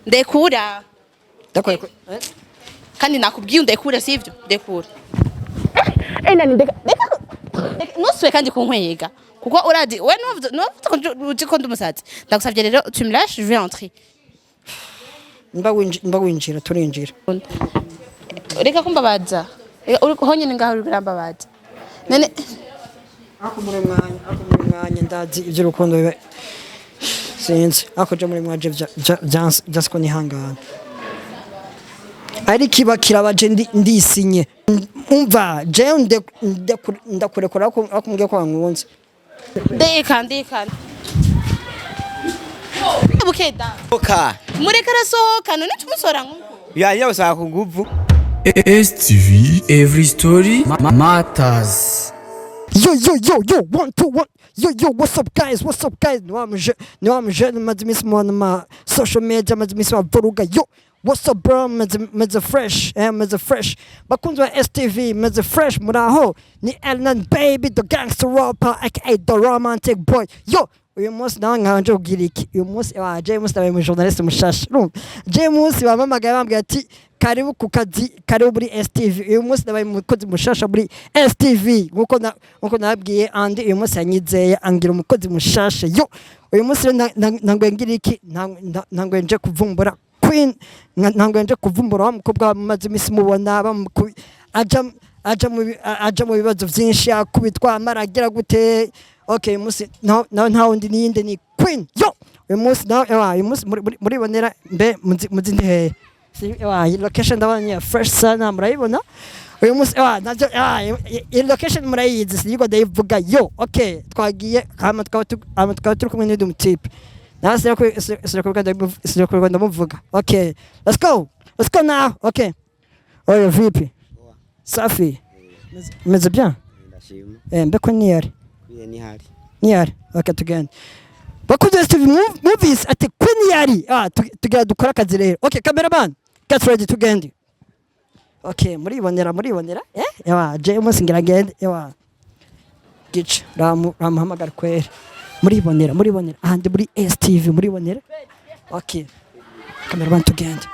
Ndekura. Ndakore. Kandi nakubwiye undekure, sivyo? Ndekura. Nani, ndeka, ndeka, ndeka, ntusubire kandi kunkwega kuko urazi we nuvuze ko uzi ko ndi umusazi. Ndagusavye rero, tu me lâches, je vais entrer. Mba winjira, turinjira. Reka kumbabaza. Reka, uri honyene ngaho uri kurambabaza none. Ako muri mwanya ndazi iby'urukundo biba sinzi, ako je muri mwaje vyanse ko nihangana, ariko iba kirabaje ndisinye. Umva, jewe ndakurekura ako mbwiye ko wankunze. Ndeka, ndeka bukeda. Oka. Mureka arasohoka, none tumusohora nkuko. Ya ya usaka ku nguvu. STV Every Story Matters. Yo yo yo yo, one two one, yo yo, what's up guys, what's up guys? Ni wa mje maze iminsi mubona ma social media, maze iminsi bavuruga. Yo, what's up bro? Meze fresh, meze fresh. Bakunzi ba STV, meze fresh, muraho? Ni Elnan baby, the gangster rapper, aka the romantic boy. Yo, uyu munsi nawe nkanje kugira iki? Uyu munsi wa je munsi nabaye mu journaliste mushasha. Urumva, je munsi bamamagaye bambwira ati karibu ku kazi, karibu muri STV. Uyu munsi nabaye umukozi mushasha muri STV, nkuko nababwiye. Andi uyu munsi yanyizeye angira umukozi mushasha. Yo, uyu munsi rero ntanguye ngira iki? Ntanguye nje kuvumbura Queen, ntanguye nje kuvumbura wa mukobwa mumaze iminsi mubona aja mu bibazo vyinshi, akubitwa amara agira gute. Okay, uyu munsi nawe nta wundi niyinde, ni Queen. Yo, uyu munsi nawe ewa, uyu munsi muribonera mbe muzi ndi hehe? Si ewa, iyi location ndabona ni ya fresh sana, murayibona. Uyu munsi ewa navyo ewa, iyi location murayizi, sinigwa ndayivuga. Yo, okay, twagiye hama tukaba turi kumwe n'undi mutipe nawe sinakwirirwa ndamuvuga. Okay, let's go, let's go now. Okay, oyo vipi? Safi, meze bien. Ndashima. Mbe ko niyari? Kwiye ni hari. Niyari. Okay, tugende. Bakunze STV, movies ati Queen yari tugira dukora akazi rero. Okay, cameraman, get ready, tugende. Okay, muribonera, muribonera, ewa je umunsi ngira ngende ewa gice ramuhamagara kwera. Muribonera, muribonera ahandi muri STV, muribonera. Okay, cameraman, tugende.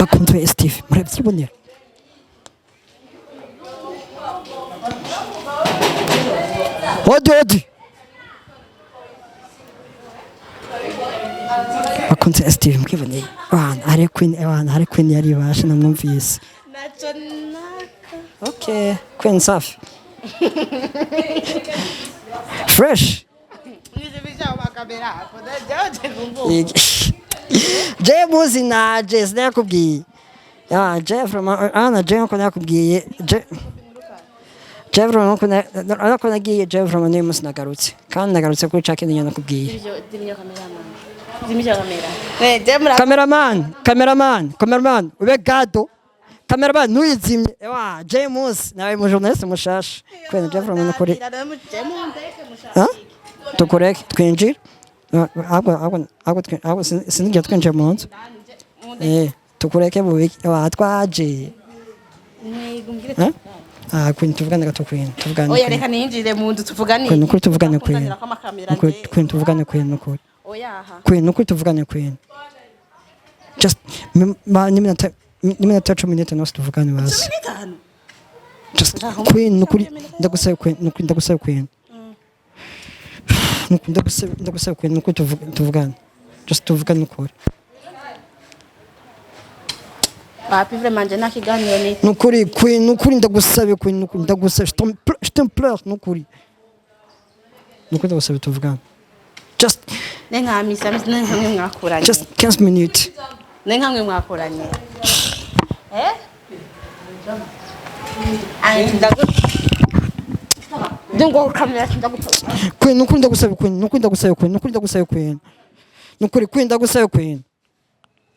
Bakunze STV, murabyibonera. Hodi hodi. Bakunze STV, mwiboneye. Wana hari Queen, wana hari Queen yari bashe namwumvise. Naco naka. Okay, Queen, safi. Fresh. Je muzi naje sinakubwiye. Ya, je from ana je nko nakubwiye. Je from nko nagiye, je from n'uyu munsi nagarutse. Kandi nagarutse kuri ca kintu nakubwiye. Zimya cameraman, zimya kamera. Je mura. Cameraman, cameraman, cameraman, ube gado. Cameraman ntuyizimye. Ewa, je munsi nawe mu journaliste mushasha. Kwena je from nukuri. Ha? Tukureke twinjire. Ahubwo sinigera twinjira mu nzu. Tukureke bubiki. Ewa twaje. Ha? Ah, Queen, tuvugane gato Queen, tuvugane. Oya. Queen. Reka ninjire mu nzu tuvugane. Queen, nukuri tuvugane Queen. Kuzanira ko amakamera. Nukuri Queen, tuvugane Queen, nukuri. Oya aha. Queen, nukuri tuvugane Queen. Just n'iminota 15 bose tuvugane basi. 15. Just Queen, nukuri ndagusaba Queen, nukuri ndagusaba Queen. Nukuri ndagusaba Queen, nukuri tuvugane. Just tuvugane nukuri. Wapi, vraiment je nta kiganiro ni. Nukuri Queen, nukuri ndagusaba Queen, nukuri ndagusaba, je t'implore nukuri. Nukuri ndagusaba tuvugane. Just Ne nka misa ne nkamwe mwakuranye. Just 15 minutes. Ne nkamwe mwakuranye. Eh? Ay, ndagu. Ndungo kamera ndagu. Queen, nukuri ndagusaba Queen, nukuri ndagusaba Queen, nukuri ndagusaba Queen. Nukuri Queen, ndagusaba Queen.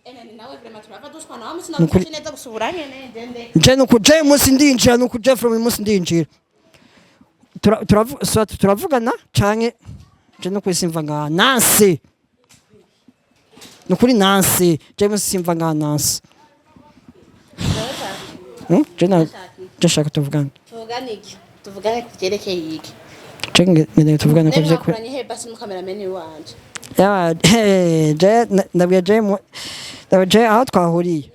Ene nawe vraiment turava dushwana nawe musina Nukuri. neza gusuburanye ne ndende. Je nuku je munsi ndinjira, nuku je from munsi ndinjira. Soit turavugana canke je nuku simva nga Nancy. Nukuri Nancy, je munsi simva nga Nancy. Je na je shaka tuvugane. Tuvugane iki? Tuvugane ku byerekeye iki? Je ngende tuvugane ko None bye kwe. mwakoranye he basi n'umukameramani wanje? Ya, je ndabwiye je ndabwiye je aho twahuriye.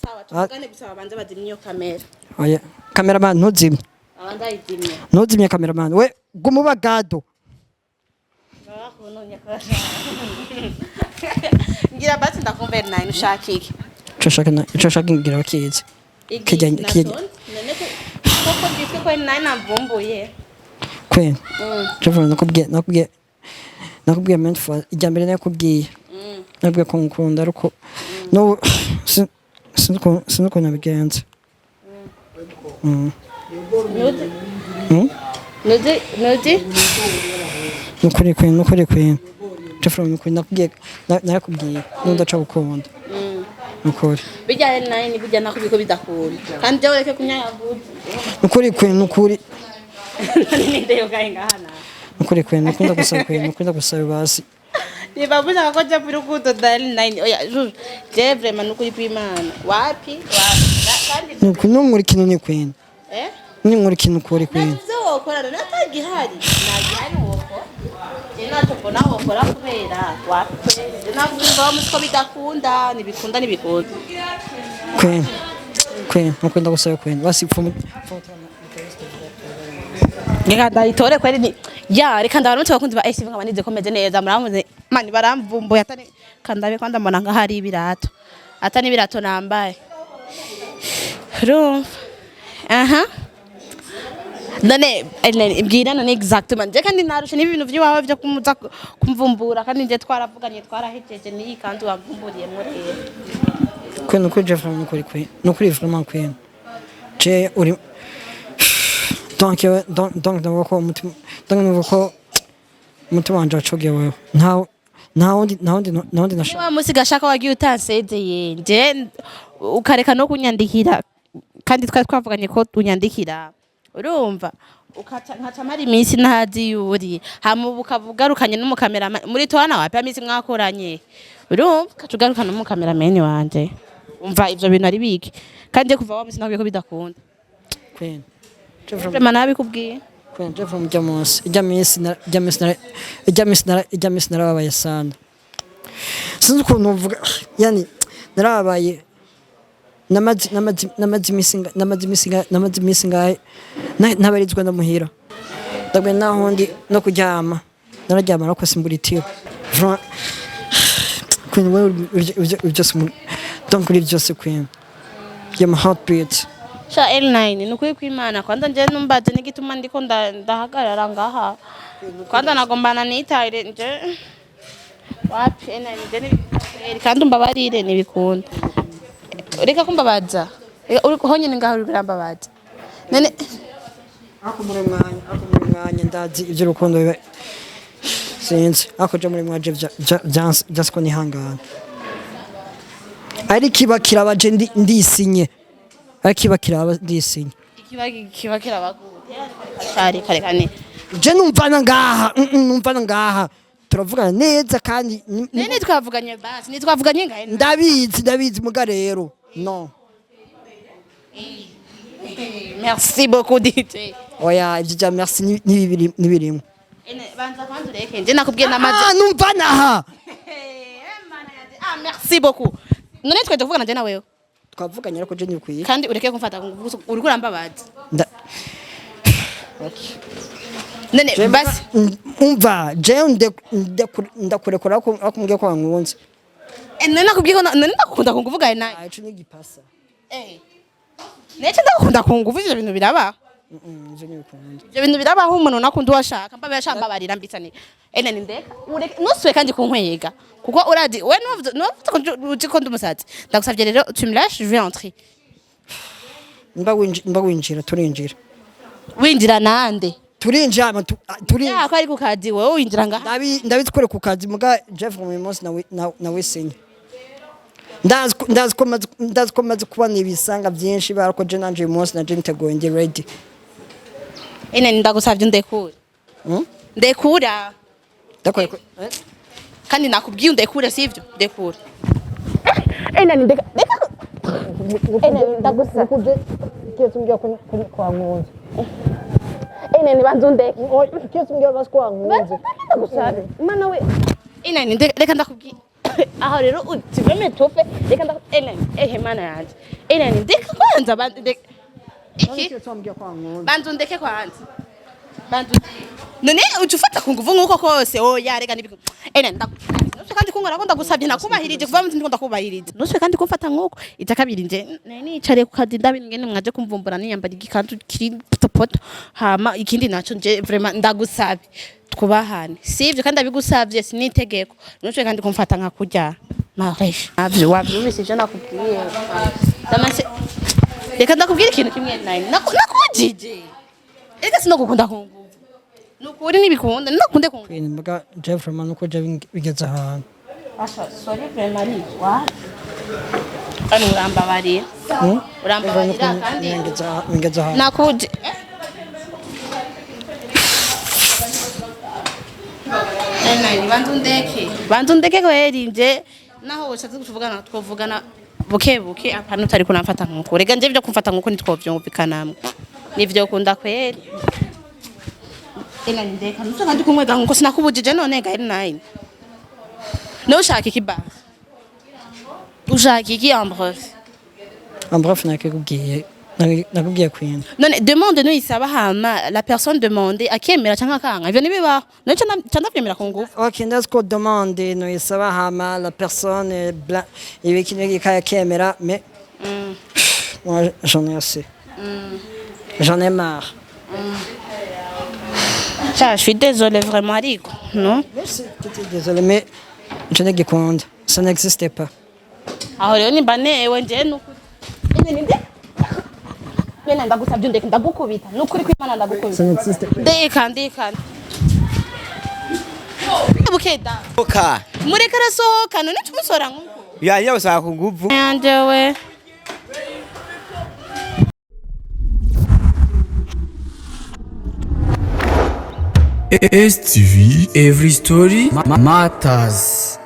Sawa, tuvugane gusa babanze bazimye iyo kamera. Oya, cameraman, ntuzimye. Babanze ayizimye. Ntuzimye, cameraman, we guma uba gado. Ngira basi ndakumva nawe ushaka iki? Ico nshaka ngira bakizi. None koko byitwe ko nawe namvumbuye? Kwe je nakubwiye maintes fois, ijya mbere nakubwiye, nakubwiye ko ngukunda, ariko no sinzi ukuntu nabigenza. Nuzi nuzi. Nukuri kwe, nukuri kwe, Jeffrey, nukuri nakubwiye, narakubwiye n'udaca gukunda, nukuri. Bijyanye nawe ni bijya nakubwiye ko bidakunda, kandi jya ureke kunyayaguza. Nukuri kwe, nukuri. Ninde yogaye ngahana? Nukuri kwe, nukunda gusaba kwe, nukunda gusaba basi. Niba mushaka ko jya muri rukundo dali nine, oya juju, je vraiment nukuri kw'Imana, wapi wapi. Kandi Nukuri nunkuri ikintu ni kwe. Eh? Ninkuri ikintu ukuri kwe. Navyo wokora none atagihari, ntagihari wokora, je ntacyo mbona wokora kubera wapi kweri. Je nakumva wa musi ko bidakunda, ntibikunda, ntibikunda. Kwe kwe, nukunda gusaba kwe basi pfumu. Reka ndayitore kweri ni ya, reka ndabaramutse abakunzi ba STV, nkaba nize ko meze neza. Muramuze mani baramvumbuye atani kandabe kwanda mbona nka hari ibirato, atani ibirato nambaye, urumva aha. None mbwira none exactement, je kandi narushe n'ibintu by'iwawe byo kumuza kumvumbura, kandi nje twaravuganye, twarahejeje n'iyi kandi wamvumburiyemo rero. Kwe, nukuri Jeffrey, nukuri kwe, nukuri vraiment kwe, je uri donc donc ndavuga ko umutima, donc ndavuga ko umutima wanje wacogewe wewe, nta wundi nashaka. Wa musi gashaka wagiye utansezeye, nje ukareka no kunyandikira, kandi twari twavuganye ko unyandikira, urumva, ukaca nkaca mara iminsi ntazi yuri, hama ubu ukaba ugarukanye n'umukameramani muri twana wapi iminsi mwakoranye, urumva, ukaca ugarukana n'umukameramani wanje, umva ivyo bintu ari biki? Kandi kuva wa musi nakubwiye ko bidakunda. Kwe Jeffrey. Vraiment nabikubwiye. Kwe Jeffrey, mujya munsi ijya minsi ijya minsi ijya minsi ijya minsi narababaye sana, sinzi ukuntu mvuga, yani narababaye, namaze iminsi ngahe ntabarizwa ndamuhira, ndabwe naho ndi no kuryama nararyama ariko simbura itiro. Vraiment, Queen, wewe uri byose donc uri byose Queen, you're my heartbeat. Sha L9, ni ukuri kw'Imana, kwanza nje numbaze n'igituma ndiko ndahagarara ngaha, kwanza nagombana nitahire nje wapi. L9 nje ni kandi umbabarire, ntibikunda, reka kumbabaza. Reka, uri honyine ngaho uri kurambabaza none. Ako muri mwanya ndazi iby'urukundo biba sinzi, ako je muri mwaje byanse ko nihangana, ariko iba kirabaje ndisinye, ariko iba kiraba ndisinye. Ikiba kiba kirabagute shari kare kane? Je numvana ngaha, numvana ngaha turavugana neza kandi None twavuganye basi, nitwavuganye ngahe? Ndabizi, ndabizi, muga rero no. Merci beaucoup, DJ. Oya, ibyo bya merci n'ibibiri n'ibirimo. Ene banza kwanza ureke, nje nakubwiye namaze. Ah, numvana aha. Ah, merci beaucoup. None twe tuvugana nje na wewe? Twavuganye ariko je ntibikwiye. Kandi ureke kumfata ku ngufu, uriko urambabaza. None basi. Umva, jewe ndakurekura ko akumbwiye ko wankunze. None nakubwiye ko none ndakukunda ku nguvu gahe nawe? Ah, ico ni igipasa. Eh, nece ndakukunda ku nguvu, ivyo bintu birabaho? Ivyo ntibikunda. Ivyo bintu birabaho, umuntu nakunda uwashaka mbabe yashambabarira mbitsani ene nindeka ureke nusubire kandi kunkwega, kuko urazi we nuvuze ko uzi ko ndi umusazi. Ndagusavye rero, tu me lâches, je vais entrer. Mba winjira, turinjira. Winjira nande? Turinjira ama turinjira. Ya ko ari ku kazi, wowe winjira ngaha. Ndabizi ko uri ku kazi, muga Jeff mu munsi nawe nawe sinye ndazi ko maze kubona ibisanga byinshi barako je nanje uyu munsi naje niteguye, ndi ready. Ene ndagusavye ndekure. Ndekura. Ndakore? Kandi nakubwiye ndekure, sivyo? Ndekura. Ene ndeka ndeka ene ndagusa. Kiye tumbya ko kwa nkunze. Nani, banza undeke. Kiasi mbwira basi ko wankunze. Ndagusabye mana we. Nani, reka ndakubwira aho rero tu veux m'étouffer. Reka ndaku nani, ehe mana yanje. Nani, ndeka kwanza, ndeka iki. Kiasi wambwira ko wankunze. Banza undeke kwanza, banza none uca ufata ku nguvu nk'uko kose? Oya, reka nibi. Nani, nuswe kandi kungora ko ndagusabye, nakubahirije kuva mu ndiko ndakubahiriza, nuswe kandi kumfata nk'uko. Icya kabiri, nje nari nicariye ku kazi, ndabina ingene mwaje kumvumbura niyambara igikanzu kiri potopoto. Hama ikindi naco, nje vraiment ndagusabye twubahane, sivyo? Kandi abigusavye sinitegeko, nuswe kandi kumfata nka kurya maresh. Navyo wavyumvise ivyo nakubwiye. Damase, reka ndakubwira ikintu kimwe nawe nakubujije. Reka sinogukunda ku nguvu, nukuri ntibikunda, nakunde ku nguvu. Queen, mbuga Jeff man, uko je bigeze ahantu. Asha, sorry vraiment, ari wa kandi urambabarira. Hmm? Urambabarira kandi. Bigeze ahantu. Nakuje. Nani, banza undeke, banza undeke kweri. Nje naho ushatse kuvugana twovugana buke buke, apana utari kunamfata nkuko. Rega nje byo kumfata nkuko ntitwovyumvikanamwe nivyo kunda kweri. Ela ndeka, nuso kandi kumwega nkuko sinakubujije. None ga nine, no ushaka iki basi? Ushaka iki en bref? En bref, nakubwiye, nakubwiye Queen. None demande nuyisaba, hama la personne demande akemera canke akanga, ivyo ntibibaho. None ca ndavyemera ku ngufu? Ok, ndazi ko demande nuyisaba hama la personne bla ibiki n'ibiki kayakemera, mais moi j'en ai assez. J'en ai marre. Cha, je suis désolée vraiment, ariko no. Merci, désolé, mais je n'igikunda. Ça n'existait pas. Aho rero nimba newe nje nukuri ene ninde bene ndagusabye undeke, ndagukubita nukuri kwimana, ndagukubita. Ça n'existait pas. Ndeka, ndeka bukeda. Oka. Mureke arasohoka, none tumusora nkuko. Ya niyo gusaba ku nguvu. Yanje we. STV Every Story Matters.